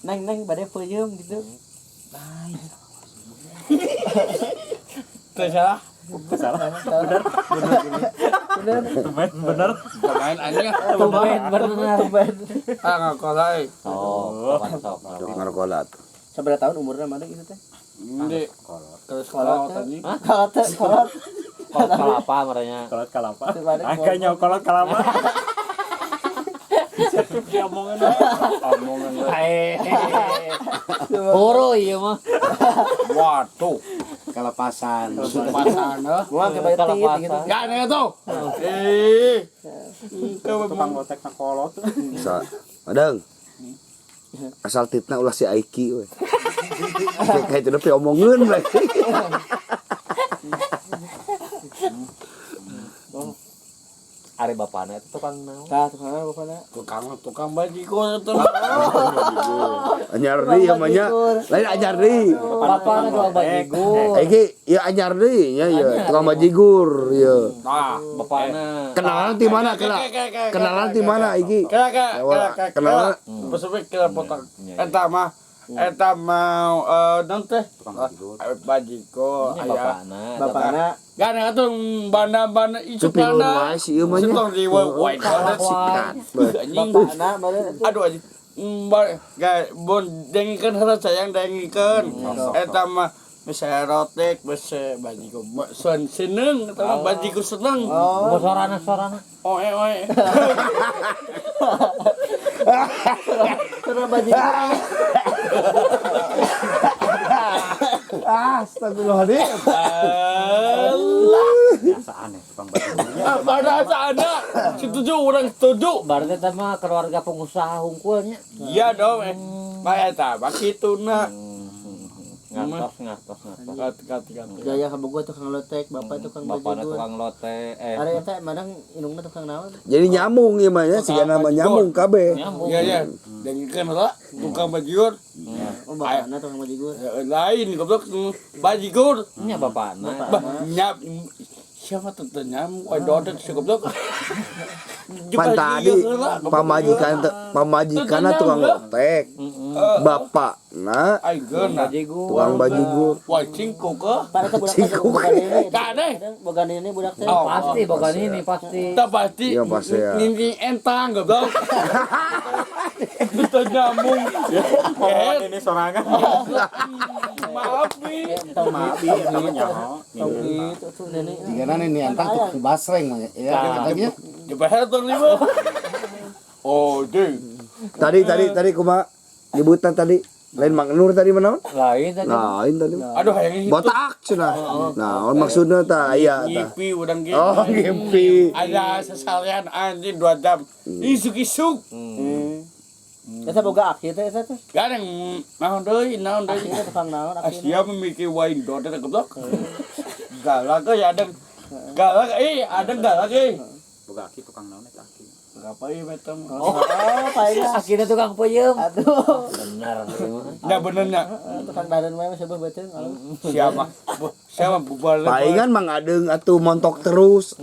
Neng, neng, bade peuyeum gitu. Teu salah. Salah. Bener. Bener. Tumben bener. Pemain anjing. Tumben bener. Tumben. Ah ngakolai. Oh, sok Sok ngarokolat. Sabaraha tahun umurna mana gitu teh? Ini terus Kolot kolot anjing. Kolot teh, kolot. Kolot kalapa merenya. Kolot kalapa. Coba deh, Angkanya kolot kalapa. Siapa omongan? Omongan. Horo ieu mah. Waduh. Kelepasan. Pasan heuh. Gua ke bayar tit gitu. Ya nih tuh. Eh. Tukang lotek na kolot. Sa Adang. Asal titna ulah si Aiki we. Kayak itu tapi omongeun we. Ari bapana itu tukang naon? Tah, tukang naon bapana? Tukang bajigur itu. Anyar deui ieu mah nya. Lain anyar deui. Bapana tukang bajigur. Aiki ieu anyar deui nya ieu tukang bajigur ieu. Nah, Bapana. Kenalan ti mana kena? Kenalan ti mana Aiki? Kira kira kira Kenalan Besok kira potong. Eta mah eta mau non teh bajigur aya. Bapana. Bapana Gak ada tuh bana-bana isu Cupilun bana. wae si ieu mah nya. Setong di wae Sikat. anjing. bapana mana Aduh anjing. Gak bon dengikeun heula sayang dengikeun. Eta mah bisa erotik, bisa bajigur sen seneng, eta mah bajigur seneng. Oh, sorana sorana. Oe oe. Terus bajigur. Astagfirullahaladzim. Alah. Biasa aneh tukang bajigur. Pada sana setuju orang setuju. Berarti eta mah keluarga pengusaha hungkulnya. Iya dong. Mah eta mah kitu na. Ngartos ngartos ngartos. Kat kat kat. Jaya kabogoh tukang lotek, bapak tukang Bapana bajigur. tukang lote eh. Ari eta madang indungna tukang naon? Jadi nyambung ieu mah nya, sigana mah nyambung kabeh. Nyambung. Iya iya. Dengikeun heula tukang bajigur. Oh, bapana tukang bajigur. Lain goblok bajigur. Nya bapana. Bah nyap siapa tuh nyam dodet si goblok. Pan tadi pamajikan pamajikanna tukang lotek. Bapakna Aigena. Bajigur. tukang bajigur. Wah cingkuk ke. Pan eta budak teh Cingkuk. boga nini. Kade. Boga nini budak teh. Oh. Pasti boga ini pasti. Tak pasti. Iya, pasti ya. Ninti entang goblok. Itu nyambung. Ini sorangan. Maaf nih. Tong Maaf gitu. sama nyaho. Tong gitu tuh nini. Jigana nini antang tukang basreng mah ya. Katanya Dibayar tuh lima. Oh, deh. Tadi tadi tadi kumaha nyebutan tadi lain Mang Nur tadi mah naon? Lain tadi. Lain tadi. Aduh, hayang itu. Botak cenah. Nah, maksudna tah aya tah. Ngipi urang ge. Oh, ngimpi. Ada sesalian anjing 2 jam. Isuk-isuk. Eta boga aki teh eta teh. Gadang naon deui, naon deui. Aki teh tukang naon aki. Asia memikir wain dodet goblok. Galak euy adeng. Galak euy, adeng galak euy. Boga aki tukang naon eta aki. Berapa ieu eta mah? Oh, paling Akhirnya tukang peuyeum. Aduh. Bener. Ya benernya. Tukang dadan mah seubeuh beuteung. Siapa? Siapa bubar? Palingan Mang Adeng atuh montok terus,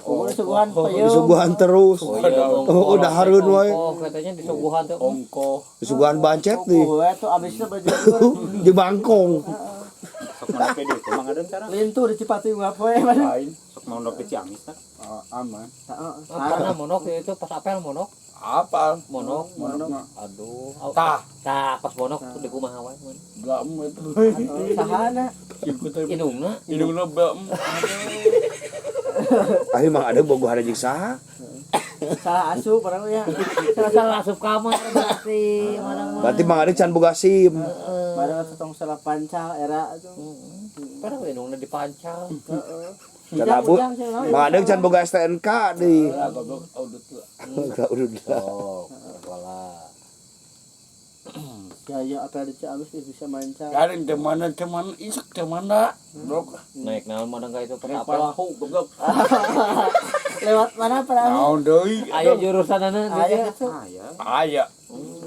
Oh, suguhan peuyeum. disuguhan terus. Oh, udah harun wae. Oh, katanya disuguhan tuh. Ongko. Disuguhan bancet nih. Oh, tuh abis itu bajigur. Di Bangkong. Sok mondok di ditu Mang Adeng sekarang. Lintu di Cipati ngapoe mana. Lain. Sok mondok di Ciamis tah. Aman. Heeh. Pernah monok itu pas apel monok. Apa? Monok. Monok. Aduh. Tah. Tah, pas monok di kumaha wae. Belum itu. Sahana. Indungna. Hidungna belum. Akhirnya Mang Adeng bogohan jeung saha? Salah asup barang ya. Salah asup kamar berarti mana mah. Berarti Mang Adeng can boga SIM. Barang tong salah pancal era tuh. Padahal indungna dipancal. Heeh. Can abu. Mang Adeng can boga STNK deui. Ah, goblok audit lah. Enggak udah. Oh, sekolah. Ya ya apa di Ciamis bisa mancal. Garing di mana di mana isuk di mana. Goblok. Naik naon mana enggak itu pas Naik apel. perahu goblok. Lewat mana perahu? Naon deui? Aya jurusanana Aya dia. gitu. Ah ya. Aya.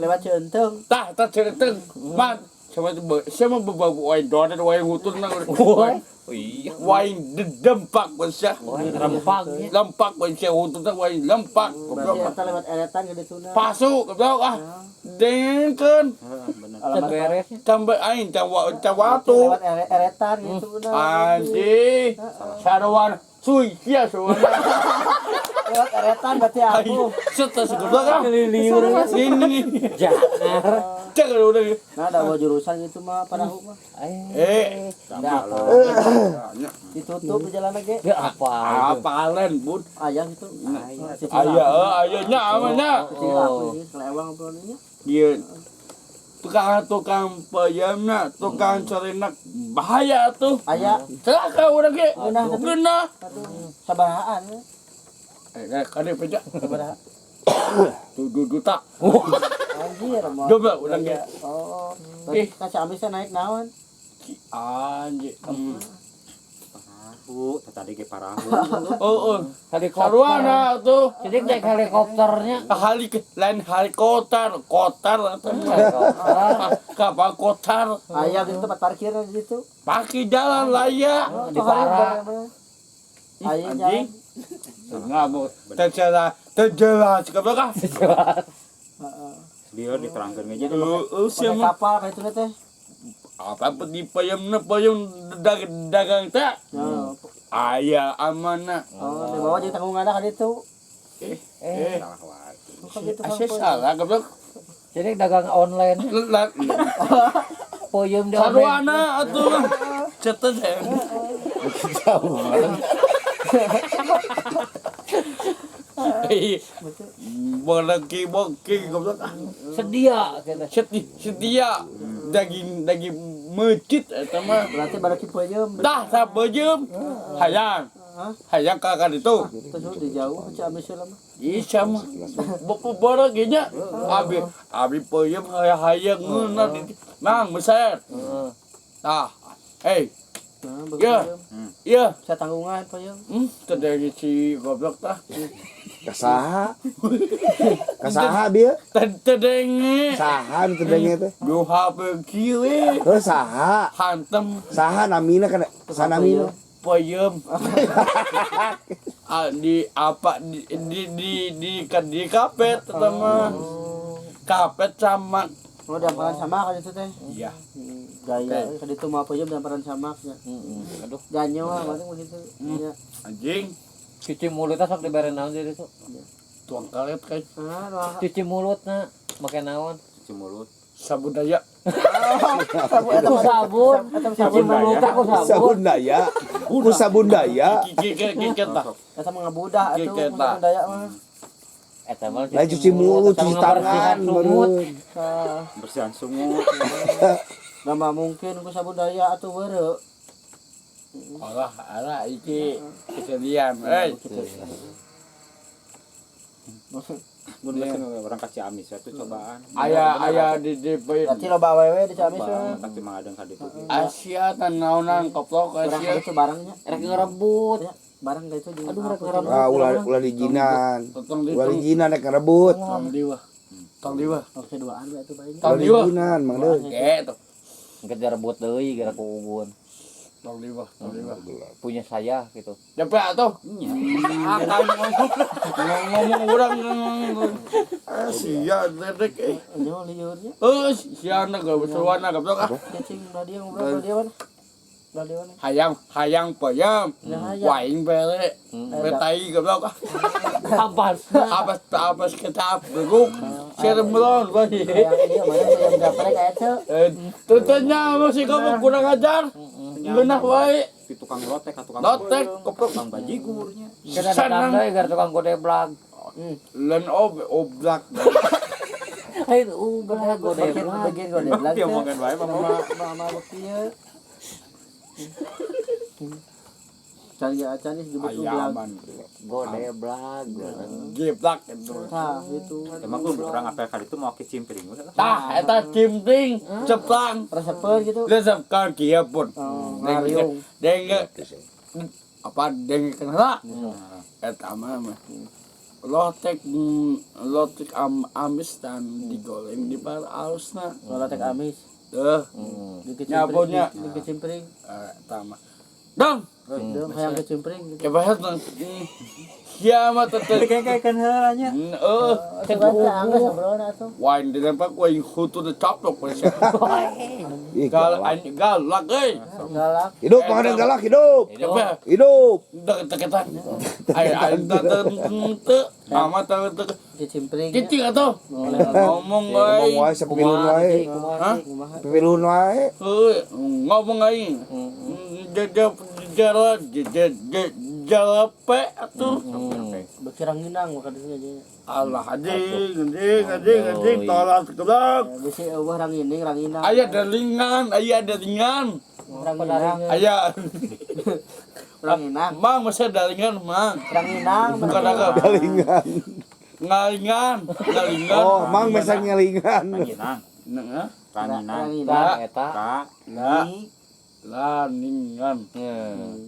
Lewat Cienteng. Tah, tah ceriteng. Man, Sama sama bebabu wae dodet wae hutun na. Oh iya. Wae dedempak sia. Rempak nya. Lempak wae sia hutun teh wae lempak. Berarti Goblok. eta lewat eretan ke dituna. Pasu goblok ah. Dengkeun Heeh, bener. Alamat Beres. tambah aing cawatu. Lewat eretan gitu udah. Anjing. Saruan suy sia saruan. Lewat eretan berarti aku. Set goblok ah. Ini. Jangan. Cek udah. Nah, ada jurusan gitu mah parahu mah. Eh, Enggak apa. Ditutup di jalan lagi. Ya apa? apalen bun. Ayah gitu. Ayah, ayahnya amanya. Kecil aku ini kelewang obrolannya. Iya. Tukang payamna, tukang carinak bahaya tuh. Ayah, Celaka urang ge. Geunah, tapi. Geunah. aduh, sabarahaan. Eh, kade peja. Sabaraha. 7 juta. Anjir, mah. Coba urang ge. Oh, Eh. berarti ka Ciamis teh naik naon? Anjir. Parahu, teh tadi ge parahu. Oh, oh. Helikopter. Sarwana tuh. Jadi naik helikopternya. Hali lain helikopter, kotar Helikopter. Kapal kotar. Ayah gitu tempat parkir gitu. Pakai jalan layak. Di Para. Ayah jalan. Anjing. Nggak terjelas, terjelas goblok ah. Heeh. Dia diterangkeun ge jadi Heeh, Pakai siapa kapal kayak itu teh. apa di payamna payam dagang teh. Oh, Aya amanah. oh, dibawa jadi tanggungan kan itu. Eh, salah wae. Bukan gitu asa salah goblok. Jadi dagang online. Puyem di online. Sarwana atuh. Cetet ya. Jauh banget. Boleki boki goblok. Sedia gitu. Setia daging daging mecit eta mah. Berarti baru peuyeum. Tah sabeujeup hayang. Hayang ka ka ditu. Terus di jauh Ciamis lah mah. Iya mah. Bopo borok ge nya. Abi abi peuyeum hayang ngeunah di Mang meser. Tah. Hey, Nah, Ya. begitu. iya. Saya tanggungan peuyeum. Teu si goblok tah. Kasaha? Kasaha bieu? Teu denge. Saha nu teu denge teh? Du HP kieu we. Heuh saha? Hantem Saha namina kana sanamina? peuyeum. Ah, di apa di di di di, di, kapet eta mah. Kapet sama Oh, damparan sama kan itu teh. iya. Gaya kan itu mah peuyeum damparan sama ya. Aduh, Ganyo mah berarti begitu. Ya. Anjing cuci mulutnya sok dibere naon jadi tuh. tuang karet kayak Ah, wah. Cuci mulutna make naon? Cuci mulut. sabun daya. Sabun eta Ku sabun. Eta Cuci sabun mulutna ku sabun. Sabun daya. Ku sabun daya. Kiki kiki tah. Eta mah ngabudah atuh Kiki eta. sabun daya mah. Eta mah Lain cuci mulut, eta cuci mah ngabersihan tangan sungut. meureun. Tah, Bersihan sungut. da mah mungkin ku sabun daya atuh weureu. Alah, alah iki kesedihan. Hei, Mun geus urang ka Ciamis atuh cobaan. aya aya di di Berarti loba awewe di Ciamis mah. Matak teh mangadeng ka ditu ge. Asia tanaonan koplok Barang Asia. itu barangnya. Rek ngerebut. Ya, barang ka itu jeung Aduh, aku rek ngerebut. Ah, ulah ulah dijinan. Tong di Ulah dijinan rek ngerebut. tong diwa. Tong diwa. Oke duaan we atuh bae. Tong Ulah diwa. dijinan Mang Deung. Eh, tuh. Engke direbut deui gara ku Ugun. Tong diwa, tong diwa. Punya saya gitu. Cepet atuh. Akan ngomong ngomong urang ngomong. Asia dedek eh. Nyo liurnya. Eh, sia na gak seruana goblok ah. Cacing belah dia ngobrol belah dia mana? Belah dia mana? Hayang hayang payam. Ya, hayang. Waing bere. Betai goblok ah. Ampas. Abas abas ketap beguk. Seremron bae. Hayang ieu mana yang gaprek aya teu. Eh, tentunya masih kamu kurang ajar. Ngeunah wae. Di tukang lotek ka tukang Lotek koplok tukang bajigurnya. Kita datang deui gara tukang godeblak. Len ob oblak. Lain ublak godeblak. Bagian godeblak. Dia omongan wae mah. Mama mama bukti ieu. Cari acan geus disebut ublak. Ayaman. Godeblak. Geblak gitu. Tah gitu. Emang gua urang apel ka ditu mau kicimpring we lah. Tah eta cimpring ceplang. Resepeun gitu. Resep kan kieu pun. Oh, Deng ngariung. deng apa deng kenal eta mah mah. Lotek lotek amis dan digoreng di bar alusna. Lotek amis. Tuh, Nyabonya. Di kecimpring. Tama. Dong, Dong hayang kecimpring gitu. kebahas nang kiamat teh. Kayak kan heula nya. Heeh. Coba teh angges ngobrolna atuh. Wine di tempat gua yang hutu de caplok we. Ih, Gal galak. anjing galak euy. Galak. Hidup Mang Adeng galak hidup. Kebah Hidup. deket-deketan. Ay ay teu amat teu Kecimpring. Cicing atuh. Ngomong Ngomong euy. wae sapilun wae. Hah? Kumaha? Pipilun wae. Heuy, ngomong aing. Jalan jalape atuh. Beki ranginang maka ditu aja. Allah anjing anjing anjing anjing tolak goblok. Bisi eueuh rangining ranginang. Aya dalingan, aya dalingan. Ranginang. Aya Ranginang. Mang masa dalingan, Mang. Ranginang. Bukan agak Galingan. ngalingan, ngalingan. Oh, Mang mesa ngelingan. Ranginang. Nah, Ranginang. Ranginang. Tah eta. Ka. la laningan,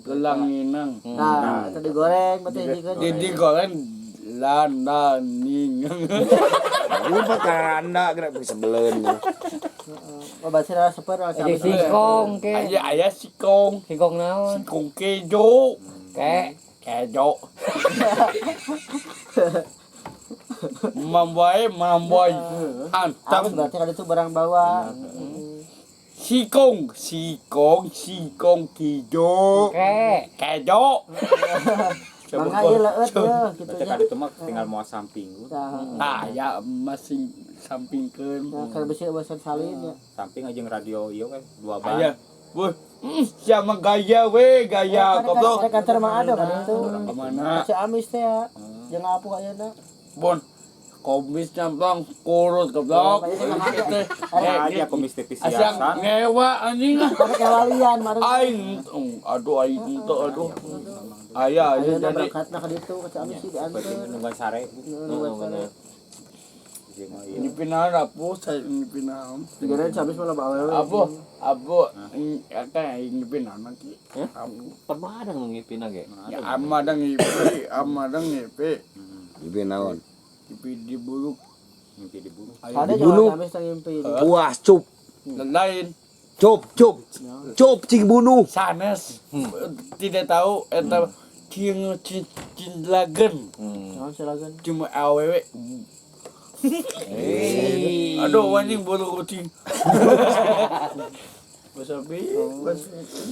lelanginang. Nah, itu digoreng berarti hiji Jadi goreng lananingan. Lupa karanda gerak sebelen. Oh, berarti rasa seper rasa Jeung singkong ke. Aya aya sikong, Singkong naon? sikong kejo, Ke. kejo. Mamboy, mamboy. Antam Antam berarti kan itu barang bawa. sikong, sikong, sikong kejo, Ke. kejo. Mangga ieu leueut ye kitu Berarti nya. kan itu mah tinggal mau samping. Nah, Ah, ya masih sampingkeun. nah, kalau bisi bosan salin ya. Samping aja radio ieu kan dua ban. Aya, weh, siapa gaya we, gaya goblok. Rek kantor mah ada kan itu. Kemana? Si Amis teh ya. Jeung apuh ayeuna. Bon, komis nyamplang kurus goblok. Nah, aja komis tipis Asyang hiasan. ngewa anjing ah. Ada kewalian maren. Aing, aduh aing teu aduh. Aya aya Ayeuna jadi berangkatna ka ditu ka Ciamis sih Berarti diantar. nungguan sare. Nungguan sare. Jeung mah ieu. nyipinaon apu saya nyipinaon. Digoreng Ciamis malah bawa Apu, apu, akan aing nyipinaon lagi. Apu. Pernah ada nu ngipina ge. Ya ama da ngipi, ama da ngipi. Mimpi naon? Ngipi dibuluk. Mimpi dibunuh. Ada Dibunuh. juga Ciamis teh ngimpi. Puas cup. Lain Cup cup. Cup cing bunuh. sanes tidak tahu eta cing cing cinglagen Naon silakan. cuma awewe. Aduh anjing bulu kucing. Wasabi,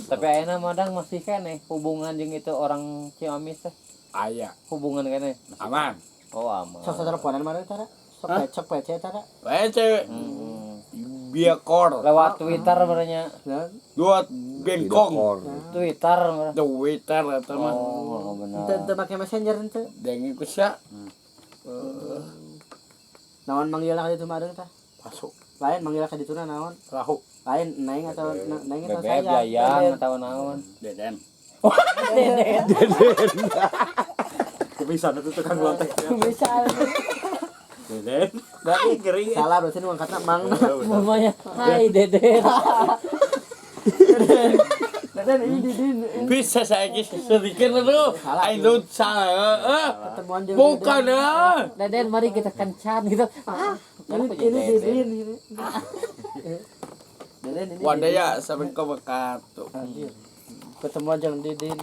Tapi ayeuna madang masih keneh hubungan jeung itu orang Ciamis teh. Aya, Hubungan keneh. aman. Oh aman. Sok teleponan maren tara. Sok sok PC tara. Bae cewek. Biakor, Lewat Twitter berenya. Nah, dua bengkong. Twitter meren. Twitter eta mah. Oh, benar. Teu teu make messenger henteu. Denge ku sia. Naon manggilna ka ditu maren tah? Masuk Lain manggilna ka dituna naon? rahu Lain neng atau neng atau Bebeb saya. Yayang atau naon. deden. Kumisan itu tukang lontek. Bisa. Deden. Berarti salah berarti nu angkatna mang. Mamanya, "Hai Deden." Deden ini Didin. Bisa saya sedikit dulu. Aing tuh salah. Pertemuan jeung Bukan ah. Deden, mari kita kencan gitu. Ah, Ini ini Didin ini. Deden ini. Wadaya sampai ke Bekatu. Anjir. Pertemuan jeung Didin.